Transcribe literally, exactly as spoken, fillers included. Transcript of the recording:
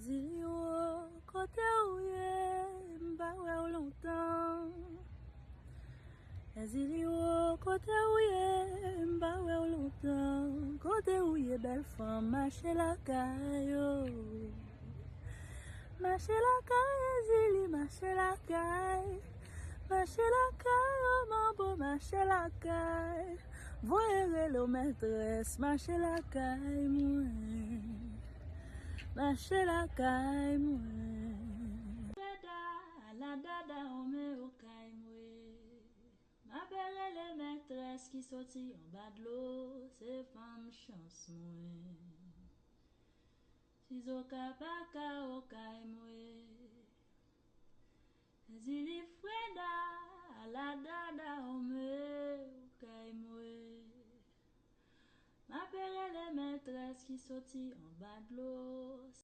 Zili wo, kote ou ye? M pa wè w lontan. Zili wo, kote ou ye? M pa wè w lontan. Kote ou ye, bèl fanm? Mache lakay ou. Mache lakay, Zili, mache lakay. Mache lakay, o manbo, mache lakay. Voye rele w mètrès, mache lakay mwen. Mache lakay mwen. Freda, ala dada, o men o kay mwen. M ape rele mètrès ki soti anba dlo, se fanm chans mwen. Sizoka pa ka o kay mwen. Zili, Freda, ala dada, o men o kay mwen. M ape rele mètrès ki soti anba dlo,